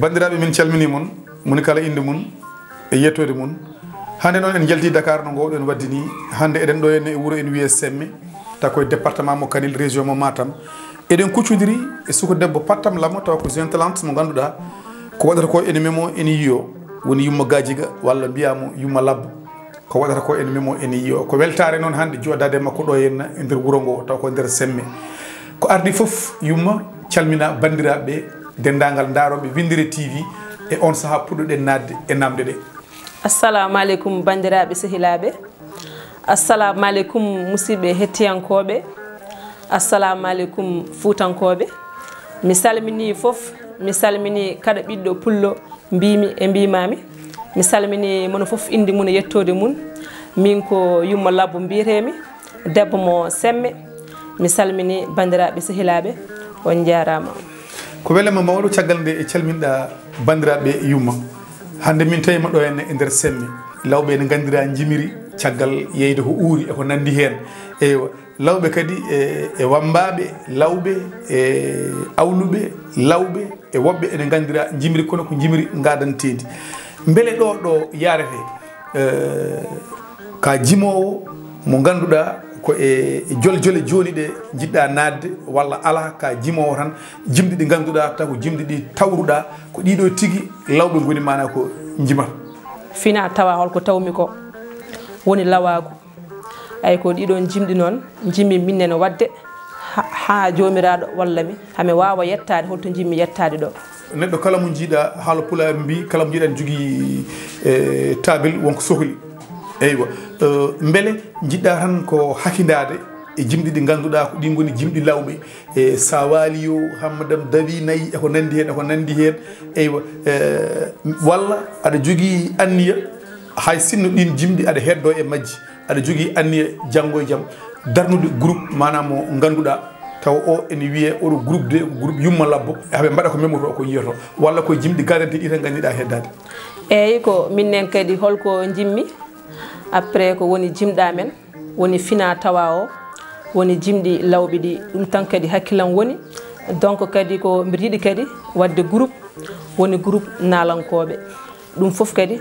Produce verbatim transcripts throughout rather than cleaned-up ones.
Banndiraaɓe, min calminii mon, moni kala innde mum e yettoode mum. Hannde noon en njaltii Dakar no ngoowɗen waɗde nii. Hannde eɗen ɗo henne e wuro ene wiyee Semme, taw koye département mo Kanel, région mo Matam. Eɗen kuccondiri e suka debbo Pattam Lamo, taw ko Jeune Talent mo ngannduɗaa ko waɗata ko ene memo ene yiyo, woni yumma Gajiga walla mbiyaa mo yumma Labbo. Ko waɗata ko ene memo ene yiyo. Ko weltaare noon hannde jooɗaade e makko ɗo henna e nder wuro ngo, taw ko nder Semme. Ko ardii fof, yumma, calmina banndiraaɓe ɓe, denndaangal ndaarooɓe Winndere T V e on sahaa puɗɗoɗen naatde e naamnde ɗe. Assalamu aleykum, banndiraaɓe sehilaaɓe. Assalamu aleykum, musidɓe hettiyankooɓe. Assalamu aleykum, fuutankooɓe. Mi salminii fof, mi salminii kala ɓiɗɗo pullo, mbiimi e mbiimaami. Mi salminii mono fof innde mum e yettoode mum. Min ko yumma Labbo mbiyetee-mi, debbo mo Semme. Mi salminii banndiraaɓe sehilaaɓe, on njaaraama. Ko welema mawɗo caggal nde e calminɗa banndiraaɓe yumma. Hannde min tawi ma ɗo henne e nder Semme. Lawɓe ene nganndira njimiri caggal yeyde ko uuri e ko nanndi heen. Eywa, lawɓe kadi e, e wammbaaɓe, lawɓe e awluɓe, lawɓe e woɓɓe ene nganndira njimiri, kono ko njimiri ngaadanteendi. Mbele ɗo, ɗo yaarete, eh, ka jimoowo mo ngannduɗaa ko e, e joljole jooni ɗe njiɗɗa naatde, walla alaa, ka jimoowo tan, jimɗi ɗi ngannduɗaa taw ko jimɗi ɗi tawruɗaa, ko ɗiɗo tigi lawɓe ngoni, maanaa ko njimata? Fina tawa holko tawmi ko woni lawaagu. Ay, ko ɗiɗon jimɗi noon njimmi min nene waɗde ha, ha Joomiraaɗo walla mi, hami waawa yettaade holto njimmi yettaade ɗo. Neɗɗo kala mo njiiɗa, haala pulaar mbi, kala mo njiiɗa ne jogii, e, taabil, wonko sohli. Eywa. Eh, mbele njiɗɗa tan ko hakindaade e jimɗi ɗi ngannduɗaa ko ɗi ngoni jimɗi lawɓe, e Sawali yo, Hammadam Dawi Nayi, e ko nanndi heen, e ko nanndi heen. Eywa. Eh, walla aɗa jogii anniya, hay sinno ɗiin jimɗi aɗa heddo e majji, aɗa jogii anniya janngo e jam darnude groupe, maanaam mo ngannduɗaa taw o ene wiyee oɗo groupe de, groupe yumma Labbo, haɓe mbaɗa ko memoto, ko yiyoto, walla ko jimɗi garanti ɗi tan nganndiɗaa heddaade? Eeyi, ko min nen kadi holko jimmi, après ko woni jimɗa men, woni fina tawa o, woni jimɗi lawɓe ɗi, ɗum tan kadi hakkillam woni. Donc kadi ko mbiɗa yiɗi kadi waɗde groupe, woni groupe naalankooɓe. Ɗum fof kadi,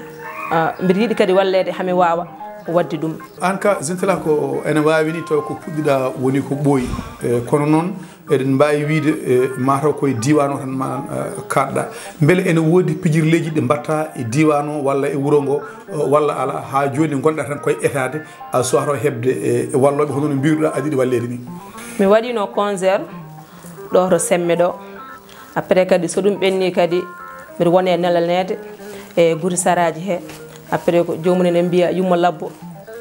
ah, mbiɗa yiɗi kadi walleede hami waawa waɗde ɗum. Aan ka, Zintala, ko ene waawi ni taw ko puɗɗiɗa woni ko ɓooyi. Eh, kono noon, eɗen mbaawi wiyde, eh, mataw koye diiwaan o tan ma, eh, kaaɗɗa. Mbele ene woodi pijirleeji ɗi mbaɗta e diiwaan o walla e wuro ngo, eh, walla alaa, haa jooni ngonɗa tan koye etaade, a suwata heɓde, eh, wallooɓe, hono no mbiruɗa aɗa yiɗi walleede ni? Mi waɗino concert ɗo to Semme ɗo. Après kadi so ɗum ɓenni kadi, mbiɗa wona e nelaneede e guri saraaji he. Après ko joomum en mbiya, "Yumma Labbo,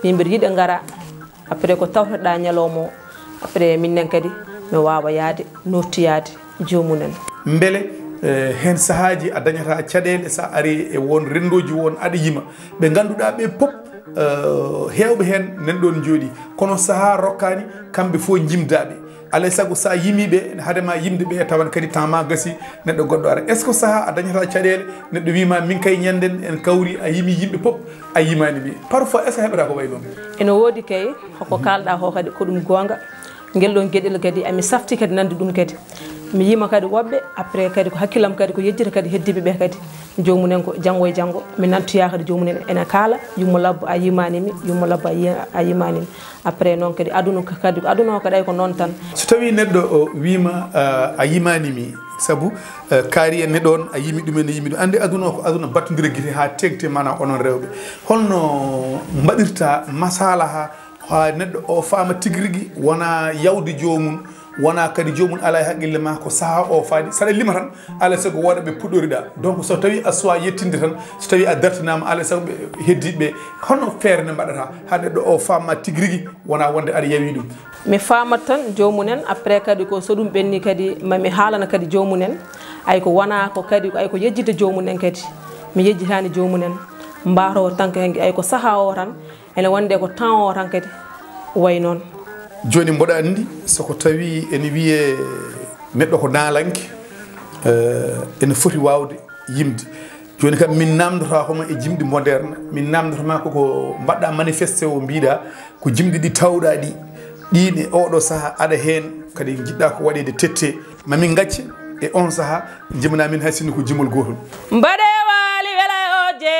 min mbiɗa yiɗa ngara." Après ko tawtoɗa ñalawma o. Après min nen kadi mi waawa yaade, nottiyaade joomum en. Mbele, eh, heen sahaaji a dañata caɗeele so a ari e won renndooji won aɗa yima. Ɓe ngannduɗaa ɓe pop, eh, heewɓe heen nan ɗoon njooɗi. Kono sahaa rokkaani kamɓe fof njimdaaɓe. Alay sago so a yimii ɓe, hade ma yimde ɓe, tawan kadi temps ma gasi, neɗɗo goɗɗo ara. Est-ce que sahaa a dañata caɗeele, neɗɗo wii ma, "Min kay ñannden en kawri, a yimi yimɓe pop, a yimaani mi"? Parfois, est-ce que a heɓata ko wayi noon? Ene woodi kay, hoko kaalɗa ko kadi ko ɗum goonga. Ngel ɗon geɗel kadi, ami safti kadi nande ɗum kadi. Mi yima kadi woɓɓe, après kadi ko hakkillam kadi ko yejjita kadi heddiiɓe ɓe kadi. Joomum en ko janngo e janngo, mi nantoya kadi joomum en ene kaala, "Yumma Labbo a yimaani mi, Yumma Labbo a yi-, a yimaani mi." Après noon kadi aduna ka-, kadi ko aduna o kadi ay ko noon tan. So tawii neɗɗo o wiima, ah, a yimaani mi, sabu, eh, kaari en ne ɗoon, a yimi ɗum en, a yimi ɗum. Anndi aduna o ko aduna battondiral gite haa teeŋti, maanaam onon rewɓe. Holno mbaɗirta masalaha haa neɗɗo o faama tigi rigi, wona yawde joomum, wona kadi joomum alaa e haqqille ma, ko sahaa o faadi. Saɗa lima tan, alaa e sago wooda ɓe puɗɗoriɗa. Donc so tawii a suwaa yettinde tan, so tawii a dartinaama, alaa e sago ɓe heddiiɓe ɓe, hono feere nde mbaɗata haa neɗɗo o faama tigi rigi, wona wonde aɗa yawi ɗum? Mi faamat tan joomum en, après kadi ko so ɗum ɓenni kadi ma mi haalana kadi joomum en. Ay ko wona ko kadi, ay ko yejjitde joomum en kadi. Mi yejjitaani joomum en. Mbaaro tan ko hen, ay ko sahaa o tan. Ene wonde ko temps o tan kadi wayi noon. Jooni mboɗo anndi so ko tawi ene wiyee neɗɗo ko naalanke, eh, ene foti waawde yimde. Jooni kam min naamndotaako ma e jimɗi moderne, min naamndoto ma ko, ko mbaɗɗa manifesté o mbiɗa ko jimɗi ɗi tawɗa ɗi. Ɗiin e oɗo saha aɗa heen kadi njiɗɗa ko waɗeede tette. Ma min ngacce e on saha, jimana min hay sinno ko jimol gootol. Mbaɗe waali wela hojje,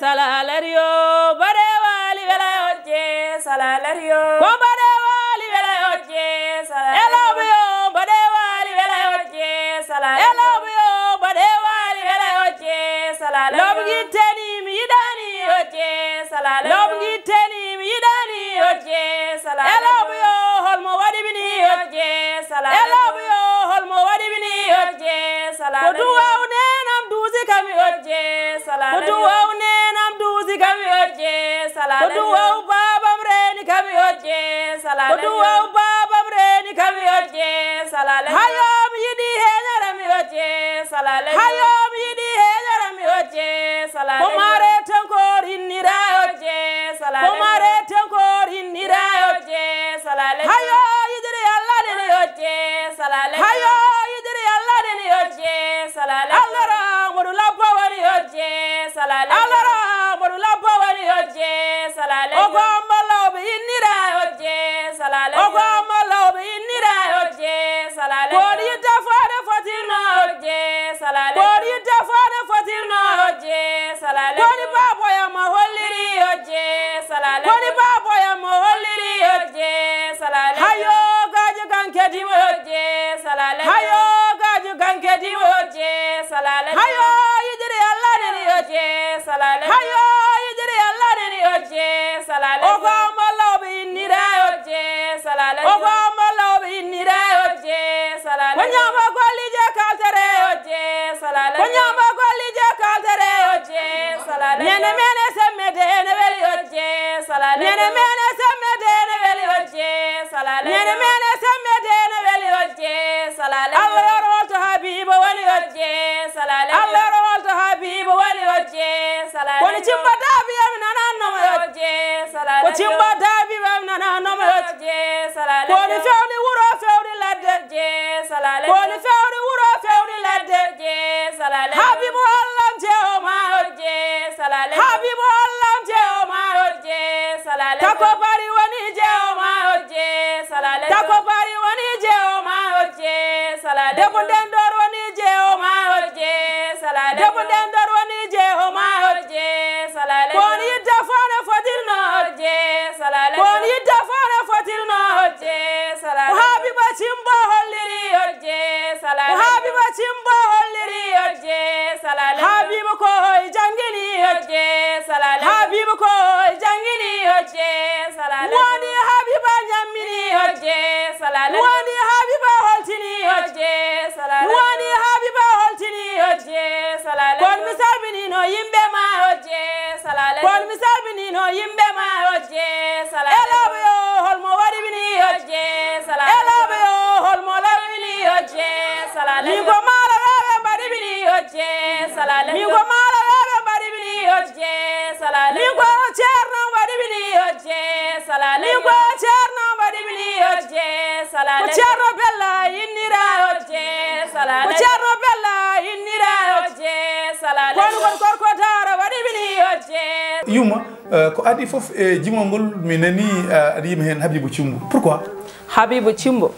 sala lariyo. Mbaɗe waali wela hojje, sala lariyo. Ko mbaɗe waali wela hojje, sala lariyo. Elawɓe yo, mbaɗe waali wela hojje, sala lariyo. Elawɓe yo, mbaɗe waali wela hojje, sala lariyo. Lawɓe ngitteni mi yiɗani hojje, sala lariyo. Lawɓe ngitteni mi yiɗani hojje, sala lariyo. Elawɓe yo, holmo waɗi mi ni hojje, sala lariyo. Elawɓe yo, holmo waɗi mi ni hojje, sala lariyo. Ko duwaw nenam duusi kam hojje, sala lariyo. Ko duwaw nenam duusi kam hojje, sala lariyo. Ko duwaw babam reeni kam hojje, sala lariyo. Ko duwaw babam reeni kam hojje, sala lariyo. Hayo mi yiɗi heñaram hojje, sala lariyo. Hayo mi yiɗi heñaram hojje, sala lariyo. Ko mare tenkor innira hojje, sala lariyo. Ko mare tenkor innira hojje, sala lariyo. Hayo yiɗiri Allah neni hojje, sala lariyo. Hayo yiɗiri Allah neni hojje, sala lariyo. Allah ra moɗu labbo woni hojje, sala lariyo. Allah ra moɗu labbo woni hojje, sala lariyo. O ko ammo lawɓe innira hojje, sala lariyo. O ko ammo lawɓe innira hojje, sala lariyo. Ko woni yidde fode fotirno hojje, sala lariyo. Ko woni yidde fode fotirno hojje, sala lariyo. Ko woni baboyam ma holliri hojje, sala lariyo. Ko woni baboyam ma holliri hojje, sala lariyo. Hayo gaji kan kedi mo hojje, sala lariyo. Hayo gaji kan kedi mo hojje, sala lariyo. Hayo yiɗiri Allah neni hojje, sala lariyo. Hayo yiɗiri Allah neni hojje, sala lariyo. O ko ammo lawɓe innira hojje, sala lariyo. O ko ammo lawɓe innira hojje, sala lariyo. Ko ñaama golli je kaltere hojje, sala lariyo. Ko ñaama golli je kaltere hojje, sala lariyo. Nene mene semmede ene weli hojje, sala lariyo. Nene mene semmede ene weli hojje, sala lariyo. Nene mene semmede ene weli hojje, sala lariyo. Allah yoro holto Habiba woni hojje, sala lariyo. Allah yoro holto Habiba woni hojje, sala lariyo. Woni cimba dabi am nananno mo hojje, sala lariyo. Ko cimba dabi am nananno mo hojje, sala lariyo. Ko woni fewni wuro fewni ladde. Hojje, sala lariyo. Ko woni fewni wuro fewni ladde. Hojje, sala lariyo. Habibu Allah jeoma hojje, sala lariyo. Habibu Allah jeoma hojje, sala lariyo. Tako bari woni jeoma hojje, sala lariyo. Tako bari woni jeoma hojje, sala lariyo. Debbo nden dor woni jeoma hojje, sala lariyo. Debbo nden dor woni jeoma hojje, sala lariyo. Ko woni yidde fode fotirno hojje, sala lariyo. Ko woni yidde fode fotirno hojje, sala lariyo. Ko Habiba Cimbo holliri hojje, sala lariyo. Ko Habiba Cimbo holliri hojje, sala lariyo. Habiba ko hoy jangini hojje, sala lariyo. Habiba ko hoy jangini hojje, sala lariyo. Woni Habiba ñammini hojje, sala lariyo. Woni Habiba holtini hojje, sala lariyo. Woni Habiba holtini hojje, sala lariyo. Kon mi salminino yimɓe ma hojje, sala lariyo. Kon mi salminino yimɓe ma hojje, sala lariyo. Elawɓe yo, holmo waɗi mi ni hojje, sala lariyo. Elawɓe yo, holmo lawi mi ni hojje, sala lariyo. Min ko maaro wewe mbaɗi mi ni hojje, sala lariyo. Min ko maaro wewe mbaɗi mi ni hojje, sala lariyo. Min ko ceerno mbaɗi mi ni hojje, sala lariyo. Min ko ceerno mbaɗi mi ni hojje, sala lariyo. Ko Ceerno Bella innira hojje, sala lariyo. Ko Ceerno Bella innira hojje, sala lariyo. Kono kon gorko daara waɗi mi ni hojje. Yumma, eh, ko adii fof e jimol ngol mi nani, eh, aɗa yima heen Habibu Cimbo. Pourquoi? Habibu Cimbo.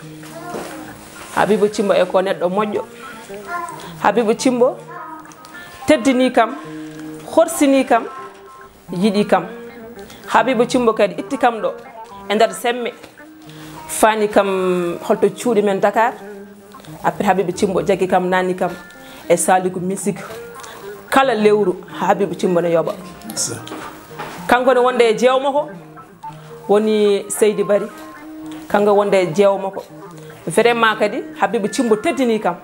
Habibu Cimbo e ko neɗɗo moƴƴo. Habibu Cimbo teddini kam, horsini kam, yiɗi kam. Habibu Cimbo kadi itti kam ɗo e nder semme. Faani kam holto cuuɗi men Dakar. Après Habibu Cimbo jaggi kam, naanni kam e Saliku Misik. Kala lewru Habibu Cimbo ne yoɓa. Kanko ne wonde e jeewo makko woni Seydi Bari. Kanko wonde e jeewo makko. Vraiment kadi Habibu Cimbo teddini kam.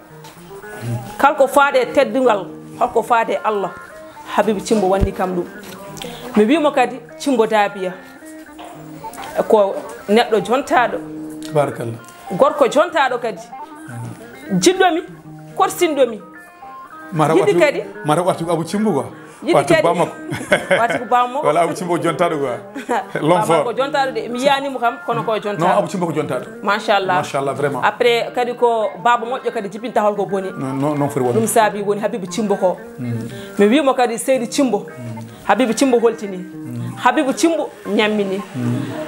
Kala ko faade e teddungal, holko faade e Allah, Habibu Cimbo wanni kam ɗum. Mi wiimo kadi Cimbo Daabiya ko neɗɗo jontaaɗo. Tabarakallah. Gorko jontaaɗo kadi. Jiɗɗo mi, korsinɗo mi. Mata Yiɗi wartu, kadi. Mata wartu ko Abu Cimbo quoi. Yiɗi wartu kadi. Ba makko. Wartu ko ba makko. Wala Abu Cimbo ko jontaaɗo quoi. Ba makko ko jontaaɗo de. Mi yiyaani mo kam, kono ko jontaaɗo. Non, Abu Cimbo ko jontaaɗo. Machallah. Machallah, vraiment. Après kadi ko baaba moƴƴo kadi jibinta holko boni. Non, non, non foti wonde. Ɗum saabi woni Habibu Cimbo ko. Mi wiimo kadi Seydi Cimbo. Habibu Cimbo holtini. Habibu Cimbo ñammini.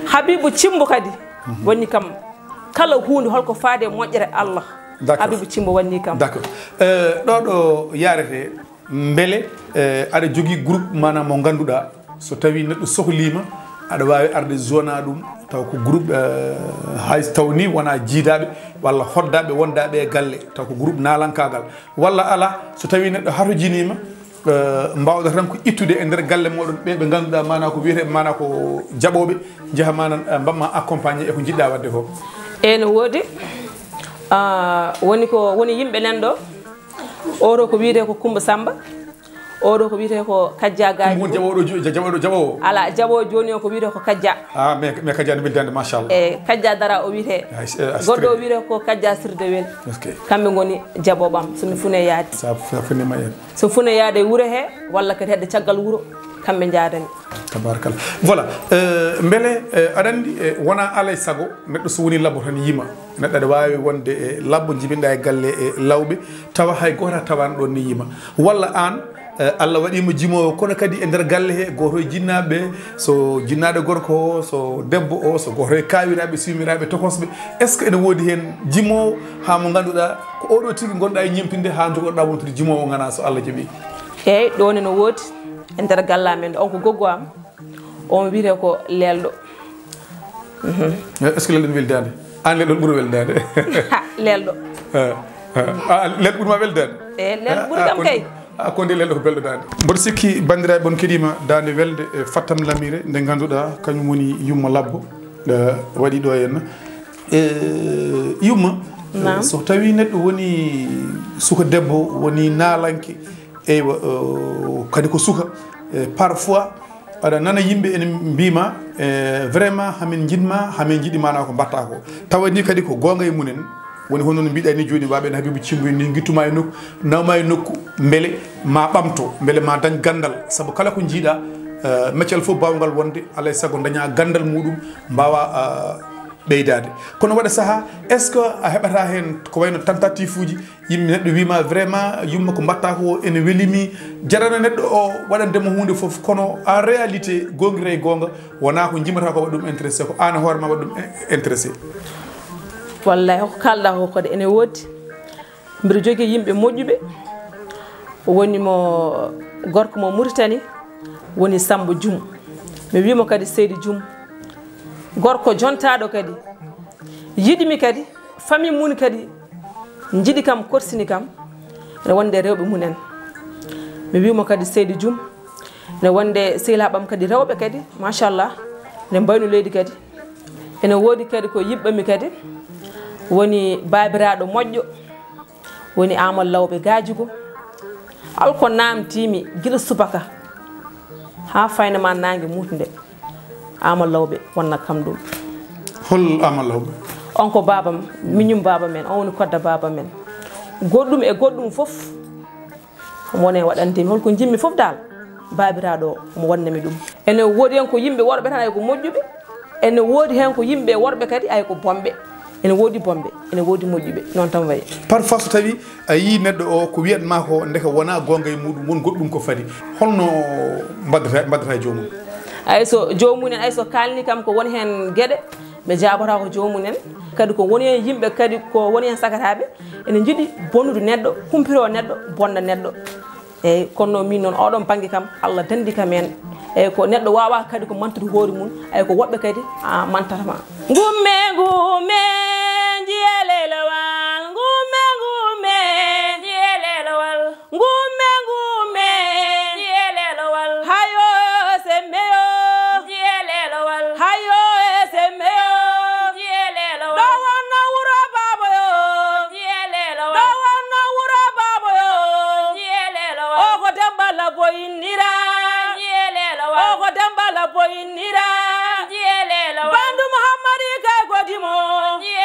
Habibu Cimbo kadi Wanni kam kala huunde holko faade e moƴƴere Allah. D'accord. Habibu Cimbo wanni kam. D'accord. Eh, ɗo ɗo yarete, mbele, eh, aɗa jogii groupe, maanaam, mo ngannduɗaa, so tawii neɗɗo sohliima, aɗa waawi arde zona ɗum, taw ko groupe, eh, hay so taw ni wonaa jiidaaɓe walla hoddaaɓe wondaaɓe e galle, taw ko groupe naalankaagal, walla alaa, so tawii neɗɗo hatojiniima, eh, mbaawɗa tan ko ittude e nder galle mooɗon ɓe ɓe ngannduɗaa, maanaa ko wiyetee, maanaa ko jaɓooɓe, njaha, maanaa, eh, mbaɗ ma accompagné e ko njiɗɗaa waɗde ko. Eey, no woodi. Ah, woni ko, woni yimɓe nan ɗo. Oɗo ko wiyetee ko Kumba Samba. Oɗo ko wiyetee ko Kajja Gaajo. Ɗum woni jaɓooɗo jo-, ja-, jaɓooɗo, jaɓoowo. Alaa, jaɓoowo jooni o ko wiyetee ko Kajja. Ah, mais, mais Kajja no weldaande, machallah. E Kajja Dara o wiyetee. Ay, eh, goɗɗo o wiyetee ko Kajja Sirdewel. Ok. Kamɓe ngoni jaɓooɓe am, so mi fune yaade. Sa fu-, funima yaade. So fune yaade e wuro he, walla kadi hedde caggal wuro, kamɓe njaadani. Tabarakallah. Voilà. Euh, mbele, euh, aɗa anndi, euh, wonaa alaa e sago neɗɗo so woni labbo tan yima. Neɗɗo aɗa waawi wonde e labbo, jibinɗaa e galle e lawɓe, tawa hay gooto a tawaani ɗoon ne yima. Walla aan, eh, Allah waɗii mo jimoowo, kono kadi e nder galle he, gooto e jinnaaɓe, so jinnaaɗo gorko o, so debbo o, so gooto e kaawiraaɓe, suumiraaɓe, tokosɓe. Est-ce que ene woodi heen jimoowo haa mo ngannduɗaa ko oɗo tigi ngonɗaa e ñemtinde haa njogoɗaa wontude jimoowo nganaa so Allah jaɓii? Eey, ɗoon ene woodi e nder galle amen, on ko goggo am. On wiyetee ko Leelɗo. Mhm. Eh, est-ce que Leelɗo ne weli daande? Aan Leelɗo ɓuri weli daande. Ha, Leelɗo. Eh, eh. Ah, Leelɗo ɓuri ma weli daande? Eh, Leelɗo ɓuri kam kay. Ah, ko nde Leelɗo ko belɗo daande. Mboɗo sikki banndiraaɓe on keɗiima daande welde e Fattam Lamire nde ngannduɗaa kañum woni yumma labbo, eh, waɗi ɗo henna. Eh, yumma, naam. So tawii neɗɗo woni suka debbo, woni naalanke, eywa, eh, kadi ko suka, eh, parfois aɗa nana yimɓe ene mbiima, eh, vraiment hamin njiɗma, hamin njiɗi maanaa ko mbaɗta ko. Tawa ni kadi ko goonga e mumen. Woni hono no mbiɗa ni jooni, waaɓe no Habibu Cimbo ni, ngittuma e nokku, nawma e nokku, mbele ma ɓamto, mbele ma dañ ganndal. Sabu kala ko njiiɗa, eh, meccal fof baawngal wonde, alaa e sago daña ganndal muɗum, mbaawa, eh, ɓeydaade. Kono waɗa sahaa, est-ce que a heɓata heen ko wayno tentative uji, yimɓe, neɗɗo wiima vraiment yumma ko mbaɗta ko ene welimi, jarana neɗɗo o waɗandema huunde fof, kono en réalité, goongira e goonga, wonaa ko jimata ko waɗi ɗum intéressé, ko aan e hoore ma waɗi ɗum in-, intéressé. Wallay, ko kalɗa ko kadi ene woodi. Mbiɗa jogii yimɓe moƴƴuɓe, woni mo gorko mo Muritani, woni Sammba Jum. Mi wiimo kadi Seydi Jum. Gorko jontaaɗo kadi, yiɗi mi kadi, famille mun kadi njiɗi kam, korsini kam, ene wonde rewɓe mum en. Mi wiimo kadi Seydi Jum, ene wonde sehilaaɓe am kadi rewɓe kadi, machallah, ene mbayno leydi kadi. Ene woodi kadi ko yiɓɓami kadi, woni baabiraaɗo moƴƴo, woni Aamadu Lawɓe Gaajigo. Hol ko naamtiimi gila subaka haa faynde ma naange muutnde, Aamadu Lawɓe wonna kam ɗum. Hol Aamadu Lawɓe? On ko baabam, miñum baaba men, on woni kodda baaba men. Goɗɗum e goɗɗum fof, omo wona e waɗande mi. Hol ko njiɗmi fof dal, baabiraaɗo o, omo wonna mi ɗum. Ene woodi heen ko yimɓe worɓe tan, ay ko moƴƴuɓe. Ene woodi heen ko yimɓe worɓe kadi, ay ko bonɓe. Ene woodi bonɓe, ene woodi moƴƴuɓe. Noon tan wayi. Parfois, so tawi a yii neɗɗo o, ko wiyat ma ko, ndeke wonaa goonga e muɗum, won goɗɗum ko fadi. Holno mbaddata, mbaddata e joomum? Ay so joomum en, ay so kaalni kam ko woni heen geɗe, ɓe njaabata ko joomum en. Kadi ko woni heen yimɓe kadi, ko woni heen sagataaɓe, ene njiɗi bonnude neɗɗo, humpito neɗɗo, bonna neɗɗo. Eyyi, kono min noon, oɗon bannge kam, Allah danndi kam heen. Eyyi, ko neɗɗo waawaa kadi ko mantude hoore mum, eyyi, ko woɓɓe kadi, a, mantata ma. Ngumme, ngumme, njiye leelewal. Ngumme, ngumme, njiye leelewal. Ngumme, ngumme, njiye leelewal. Hayo, sembe yo. Njiye leelewal. Hayo, e sembe yo. Njiye leelewal. Ɗo wonno wuro baaba yo. Njiye leelewal. Ɗo wonno wuro baaba yo. Njiye leelewal. O ko Demba Labbo innira. Njiye leelewal. O ko Demba Labbo innira. Njiye leelewal. Bandu Muhammadi kay ko dimo. Njiye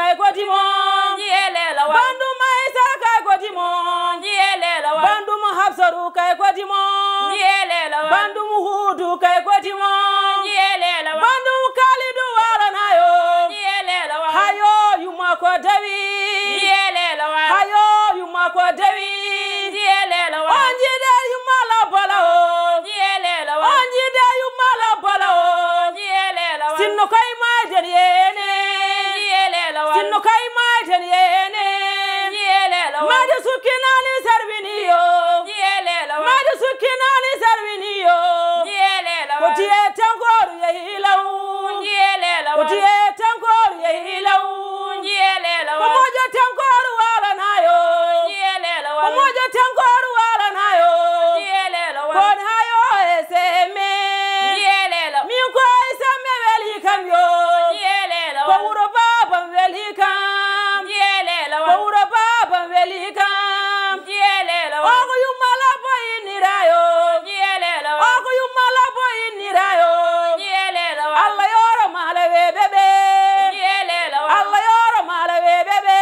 Kay ko dimo. Jiye lelawal. Bandum Aysata kay ko dimo. Jiye lelawal. Bandum Hafsatu kay ko dimo. Jiye lelawal. Bandum Huudu kay ko dimo. Jiye lelawal. Bandum Kaalidu Waalanayo. Jiye lelawal. Hayo yumma ko dawi. Jiye lelawal. Hayo yumma ko dawi. Jiye lelawal. On jiide yumma labbala o. Jiye lelawal. On jiide yumma labbala o. Jiye lelawal. Sinno kay mayden yene. Jiye lelawal. Sinno kay mayden yene. Jiye lelawal. Mayde sukkinani sarwini yo. Jiye lelawal. Mayde sukkinani sarwini yo. Jiye lelawal. Ko tiye tankoru yehi law. Jiye lelawal. Ko tiye tankoru yehi law. Jiye lelawal. Ko moƴƴo tankoru waalanayo. Jiye lelawal. Ko moƴƴo tankoru waalanayo. Jiye lelawal. Kon hayo e seme. Jiye lelawal. Min ko e seme weli kam yo. Jiye lelawal. Ko wuro babam weli kam. Jiye lelawal. Ko wuro babam weli kam. Jiye lelawal. O ko yumma labbo innirayo. Jiye lelawal. O ko yumma labbo innirayo. Jiye lelawal. Allah yoro mala weɓe ɓe. Jiye lelawal. Allah yoro mala weɓe ɓe.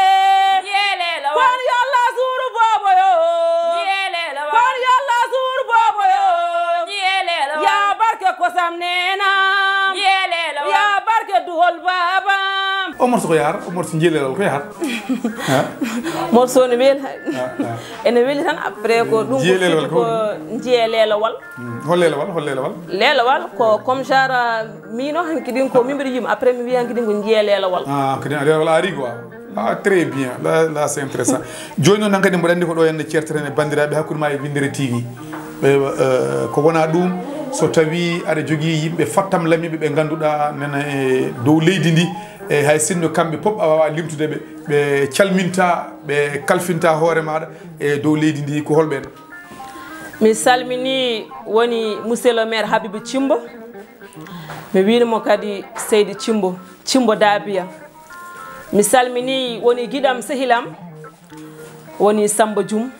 Jiye lelawal. Kon yo Allah suuru bobo yo. Jiye lelawal. Kon yo Allah suuru bobo yo. Jiye lelawal. Ya barke kosam nenam. Jiye lelawal. Ya barke duhol babam. O morso ko yahata, o morso Jiye lelawal ko yahata. Ha? Morso ne weli. Ha, ha. Ene weli tan après ko ɗum ko Jiye lelawal fiti ko ko Jiye lelawal. Mm, hol lelawal, hol lelawal? Lelawal ko comme genre mino hanki ɗin ko min mbiɗa yima après mi wiya hanki ɗin ko Jiye lelawal. Ah, kadi lelawal ari quoi. Ah, très bien. Là, là, c'est intéressant. Jooni noon hankadi mboɗo anndi ko ɗo henne ceerteten e banndiraaɓe hakkunde ma e Winndere T V. Ɓe, eh, ko wona ɗum so tawi aɗa jogii yimɓe fottam lamiɓe ɓe ngannduɗaa nena e dow leydi ndi, e hay sinno kamɓe pop a waawaa limtude ɓe, ɓe calminta, ɓe kalfinta hoore maaɗa e dow leydi ndi ko holɓe en? Mi salmini woni monsieur le maire Habibou Thimbo. Mi wiinimo kadi seydi Thimbo, Thimbo Dabiya. Mi salmini woni giɗam sehilam woni Samba Dioum.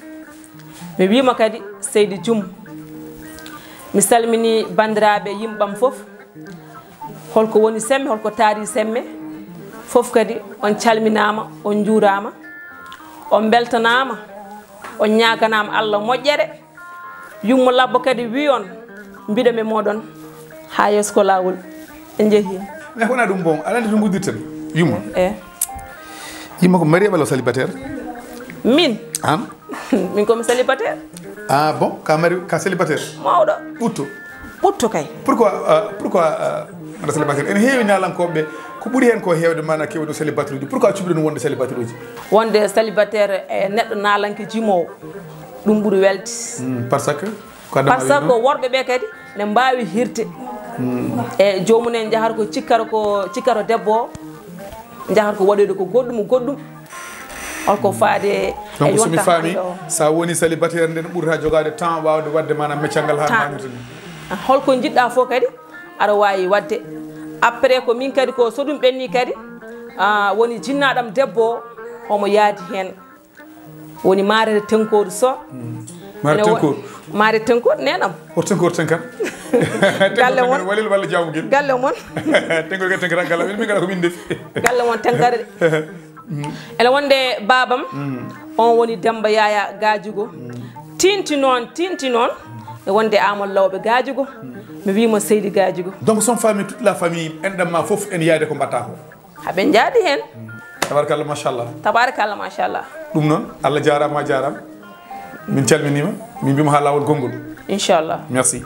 Mi wiima kadi seydi Dioum. Mi salmini banndiraaɓe yimɓam fof. Holko woni semme, holko taari semme? Fof kadi on calminaama, on njuuraama, on mbeltanaama, on ñaaganaama Allah moƴƴere. Yummo labbo kadi wi on, mbiɗo me moɗon haa yeeso ko laawol. En njehi. Mais wona ɗum bon, aɗa anndi to nguddirten? Yummo. Eh. Yummo ko marié walla célibataire? Min? An? Min komi célibataire. Ah bon, ka mari, ka célibataire? Mawɗo. Ɓutto. Ɓutto kay. Pourquoi, euh, pourquoi, euh, mbaɗa célibataire? Ene heewi naalankoɓe ko ɓuri hen ko heewde mana kewɗo célibataire uji. Pourquoi cuɓiɗon wonde célibataire uji? Wonde célibataire e neɗɗo naalanke jimowo, ɗum ɓuri welde. Hmm, parce que ko adama. Parce que worɓe ɓe kadi ne mbaawi hirde. Hmm. E joomum en njahata ko cikkata ko, cikkata debbo o, njahata ko waɗoyde ko goɗɗum, goɗɗum. Holko faade e yonta. Donc so mi faami, hannde o, sa woni célibataire nden ɓurta jogaade temps wawde wadde maanaam meccal ngal haa no haanirta ni. Holko njiɗɗa fof kadi aɗa waawi wadde. Après ko min kadi ko so ɗum ɓenni kadi, ah, woni jinnaɗam debbo o, omo yaadi heen. Woni Maare Tenkooru Soh. Mm. Maare Tenkooru. Maare Tenkooru, nenam. O Tenkooru Tenkan. Galle mon. Walel walla jaamu gel. Galle mon. Tenkooru kadi Tenkan galle amen, min ngala ko min ndefi. Galle mon Tenkare. Mm. Ene wonde babam. Mm. On woni Demba Yaya Gajugo. Mm. Tinti noon, tinti noon. E wonde Amadou Lawɓe Gajugo. Mm. Mi wiima Seydi Gajugo. Donc son famille, toute la famille, enɗam ma fof en yaade ko mbatta ko. Haɓe njaadi heen. Tabarakallah, machallah. Tabarakallah, machallah. Ɗum noon, Allah jaaraama, a jaaraama. Min calminiima, min mbiima haa laawol gonngol. Inchallah. Merci.